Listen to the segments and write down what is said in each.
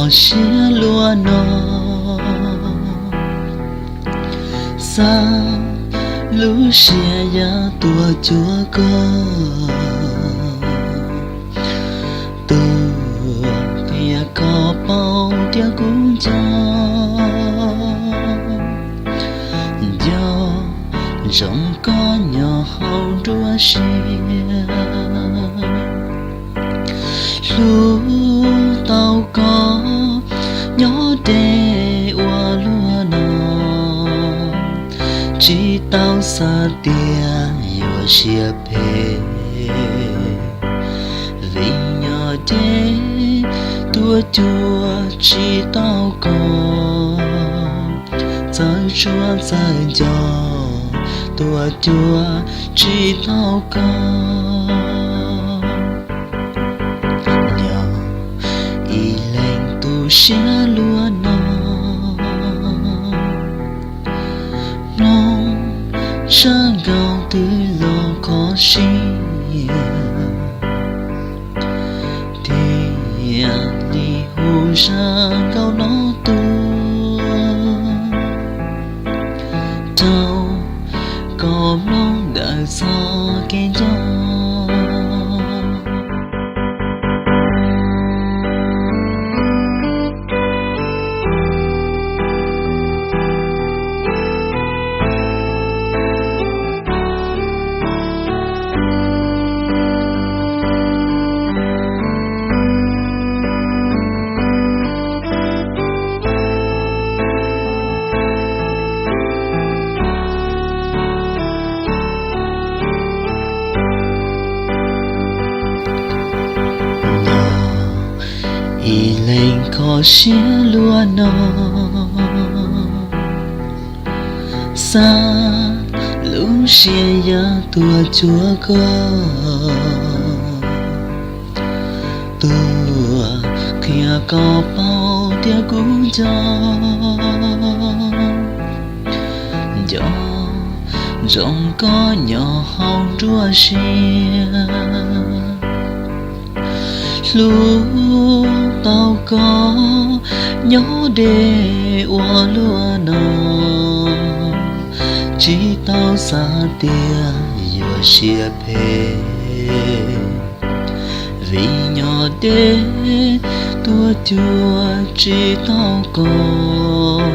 Siab luaj no, xav lub siab yaj tuaj cuag koj, tuaj qhia koj paub tias kuv nco, nco ntsoov koj nyob hauv nruab siab. Hlub tau koj nyob deb ua luaj no, tsis tau xav tias yuav siab phem, vim nyob deb tuaj cuag tsis tau koj, txawj tsuaj txawj nco, tuaj cuag tsis tau koj. Nyob ib leeg tu siab luaj no, mloog zaj nkauj twg los kho siab, thiaj li hu zaj nkauj no tuaj rau koj mloog ntawm txoj kev nco. Nyob ib leeg kho siab luaj no, xav lub siab yaj tuaj cuag koj, tuaj qhia koj paub tias kuv nco, nco ntsoov koj nyob hauv nruab siab. Hlub tau koj nyob deb ua luaj no, tsis tau xav tias yuav siab phem, vim nyob deb tuaj cuag tsis tau koj,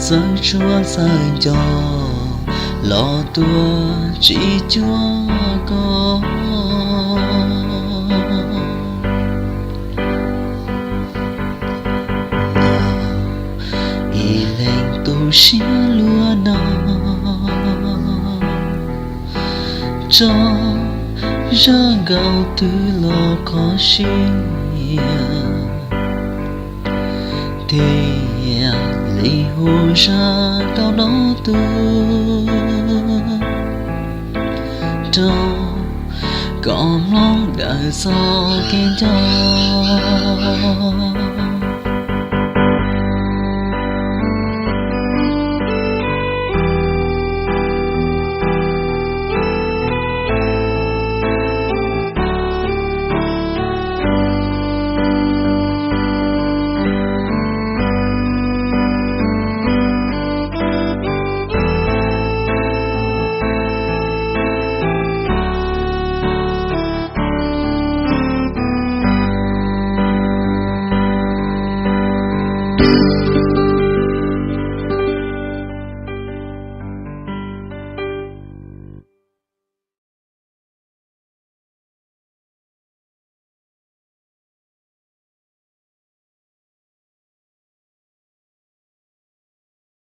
txawj tsuaj txawj nco, los tuaj tsis cuag koj. Nyob ib leeg tu siab luaj no, tso zaj nkauj twg los kho siab, thiaj li hu zaj nkauj no tuaj rau koj mloog ntawm txoj kev nco.